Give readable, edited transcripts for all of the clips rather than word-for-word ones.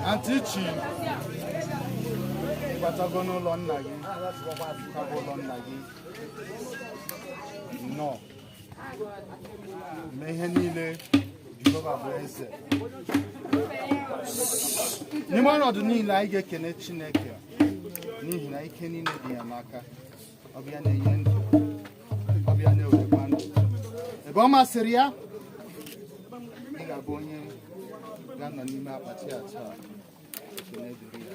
Aunty Chi, ịbatago n'ụlọ nna gị, ka bụ ụlọ nna gị. Nnọọ. Mee ihe niile, Jehova bụ eze. N'ime ọnọdụ niile, anyị ga-ekene Chineke n'ihi na ike niile dị ya n'aka. Ọ bụ ya na-enye ndụ, ọ bụ ya na-ewekwa ndụ. Ebe ọ masịrị ya, ị ga-abụ onye ga-anọ n'ime akpati a taa. Ekele dịrị ya.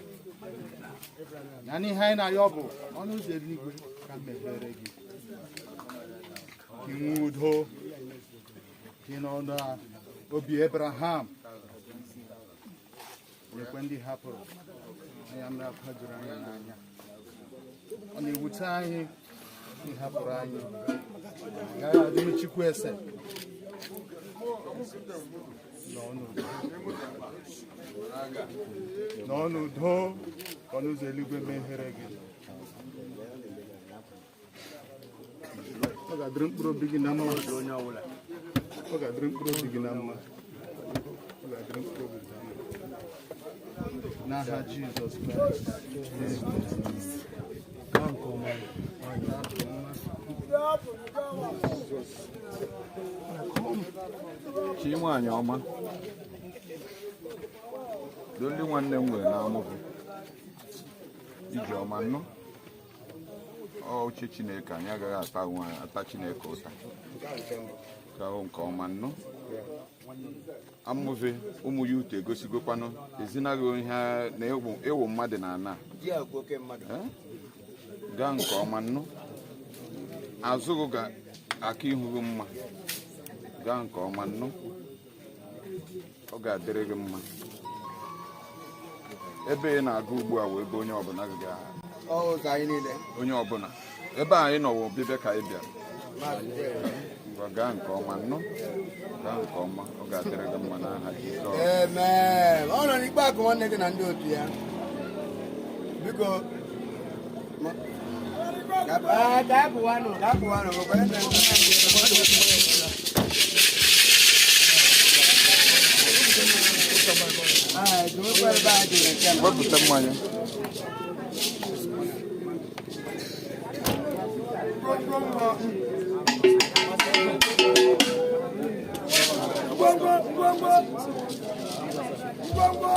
Na ihe anyị na-ayọ bụ ọnụ ụzọ eluigwe ka meghere gị, ka ị nwee udo, ka ị nọ n'obi Abraham. Lekwe ndị hapụrụ anya mmiri, akwa juru anyị n'anya. Ọ na-ewute anyị ndị hapụrụ anyị. Agaghị ajụrụ Chukwu ese. Nọ n'udo, nọ n'udo, ka ọnụ ụzọ eluigwe meghere gị. Ọ ga-adịrị mkpụrụ obi gị na mma. Ọ ga-adịrị mkpụrụ obi gị na mma. Ọ ga-adịrị mkpụrụ obi gị na mma n'aha Jizọs Kraịst. Amen. Chi nwaanyị ọma do, ndị nwanne m nwere na-amụbụ iji ọma nnụ. Ọ uche Chineke, anyị agaghị ata onwe anyị, ata Chineke ụta ka ọ nke ọma nnụ. Amụve ụmụ ya ute egosigokwanụ ezinaghị ihe na ịwụ mmadụ na ana. Eh? Gaa nke ọma nnụ, azụghị ga aka ihu gị mma. Gaa nke ọma nnụ, ọ ga-adịrị gị mma. Ebe ị na-aga ugbu a wee ebe onye ọbụla ga ụzọ anyị niile. Onye ọbụla ebe anyị nọ wụ ọbịbịa ka anyị bịara. Ngwa, gaa nke ọma nnụ, gaa nke ọma, ọ ga-adịrị gị mma n'aha Jizọs. Amen. Ọ nọ n'ikpe akụ nwanne gị na ndị otu ya. Biko ka pụwanụ, ka pụwanụ, bụkwa ebe Ah, jụrụkwa ebe a jụrụ nke na. Wepụta mmanya. Ngwongwo, ngwongwo, ngwongwo. Ngwongwo.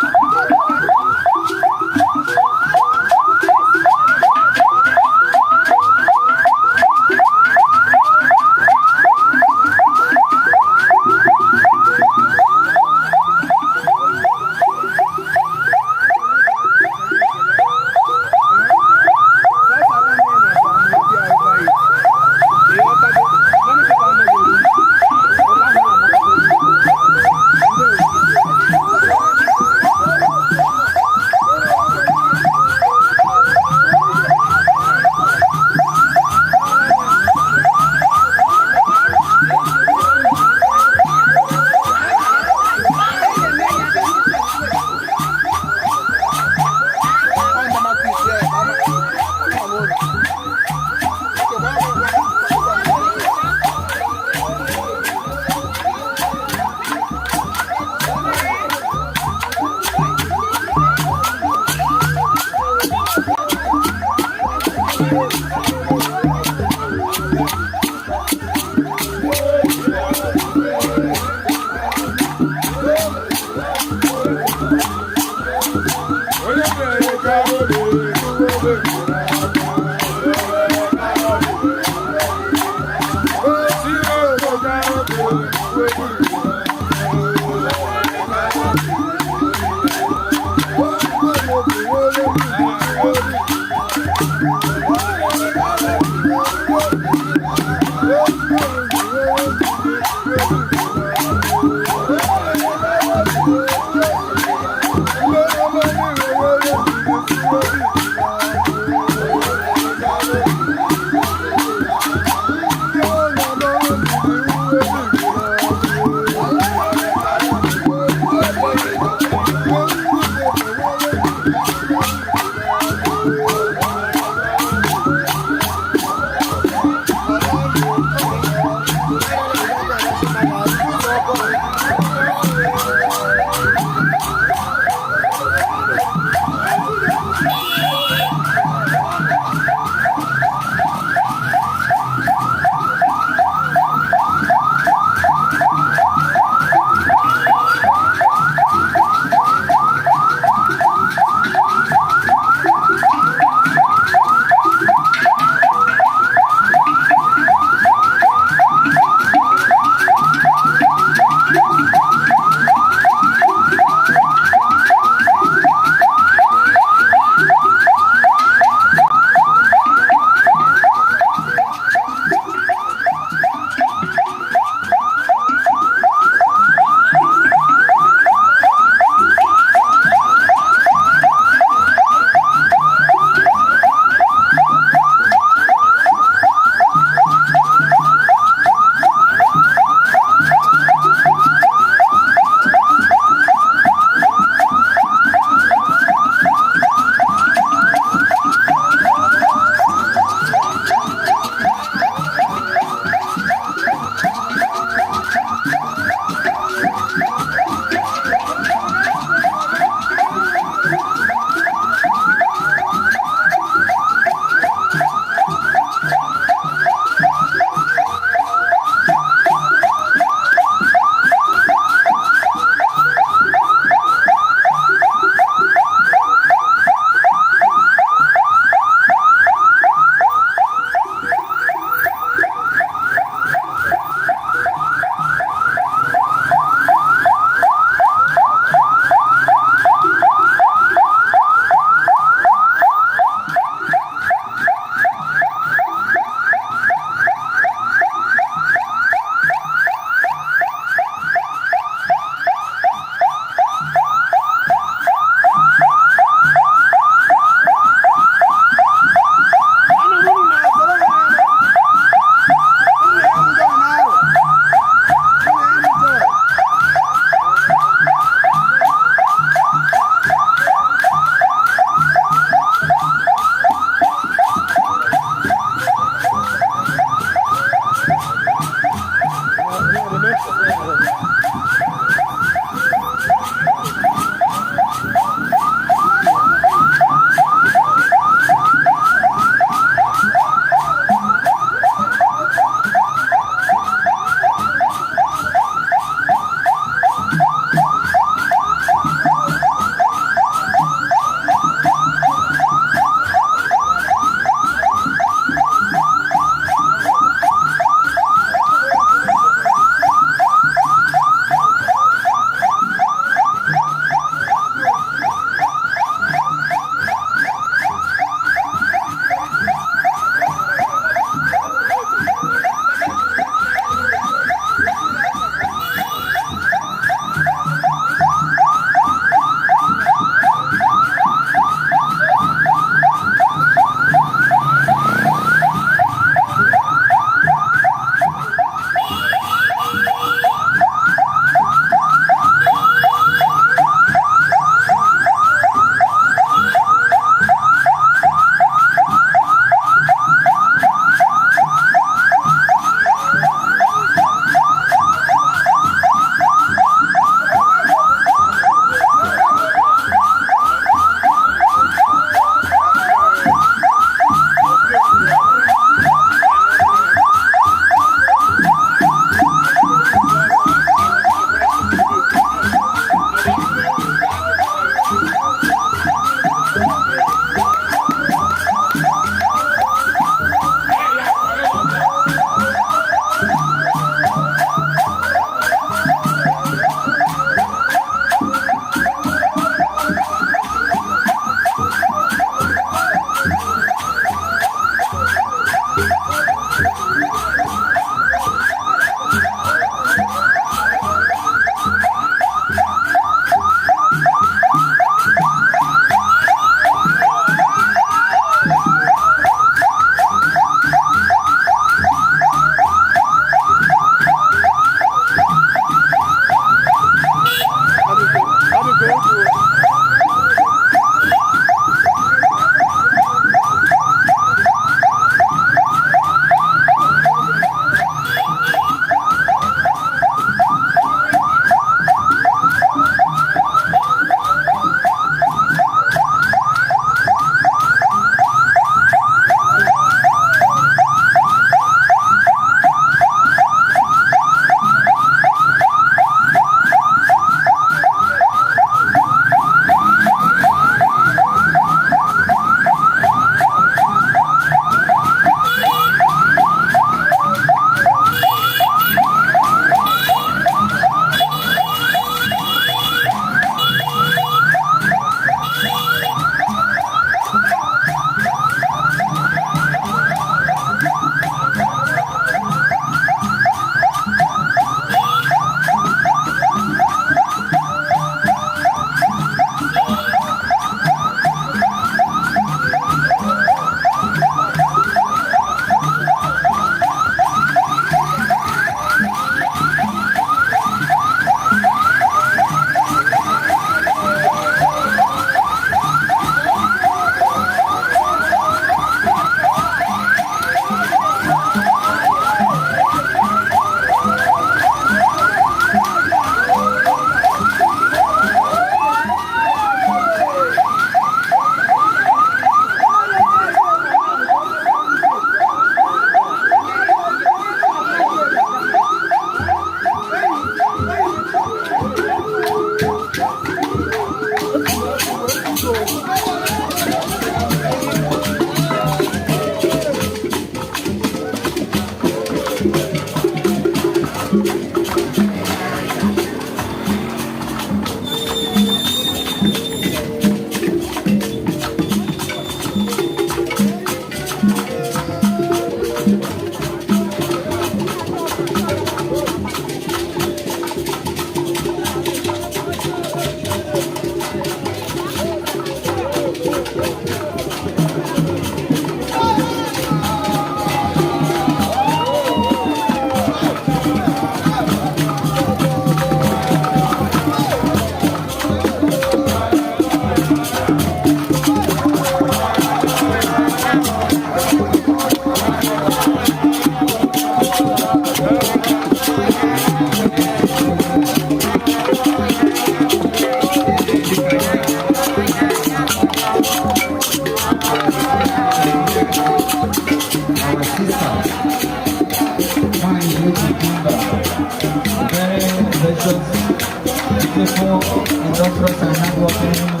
Beautiful, industrious, and hardworking woman.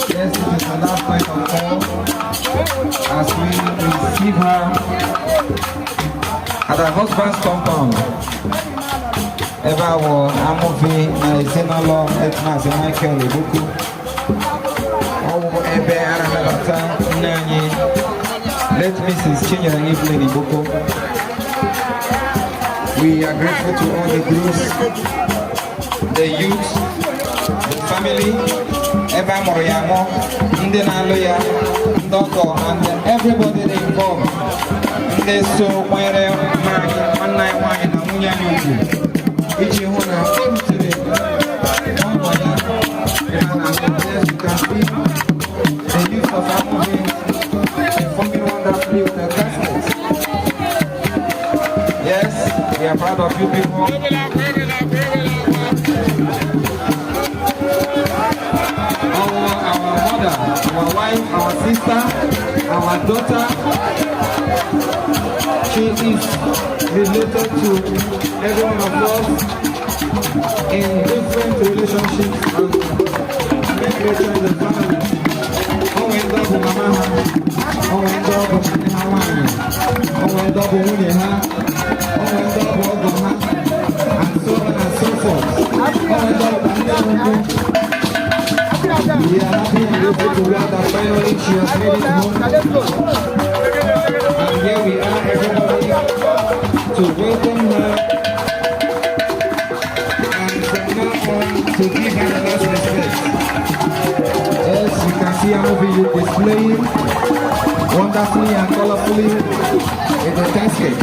Yes, it is the last night of call as we receive her at her husband's compound. Ebe a wụ Amụvi na ezinụlọ Maazị Michael Ibuku. Ọ wụ ebe a na-anabata nne anyị, late Mrs. Chinyere Evelyn Ibuku. We are grateful to all the groups, the youth, the family, ebe a mụrụ ya amụ, ndị na-alụ ya, ndị ọgọ, and everybody involved. Ndị so kwanyere nwaanyị, nwanne anyị nwaanyị na nwunye anyị ugwu iji hụ na o rutere ọnọ ya ebe a na-alụ. Yes, you can see the youth of Amuvi performing wonderfully with their caskets. Yes, we are proud of you people. Our mother, our wife, our sister, our daughter. She is related to every one of us in different relationships and many in the family. O nwere ndị ọ bụ mama ha, o nwere ndị ọ bụ nwanne ha nwaanyị, o nwere ndị ọ bụ nwunye ha, o nwere ndị ọ bụ ọgọ ha, and so on and so forth. O nwere ndị ọ bụ nne ha ukwu. We are happy and grateful to God that finally she has made it home. And here we are, everybody, to welcome her and from now on to give her the last respect. Yes, you can see Amuvi youth displaying wonderfully and colorfully in the casket.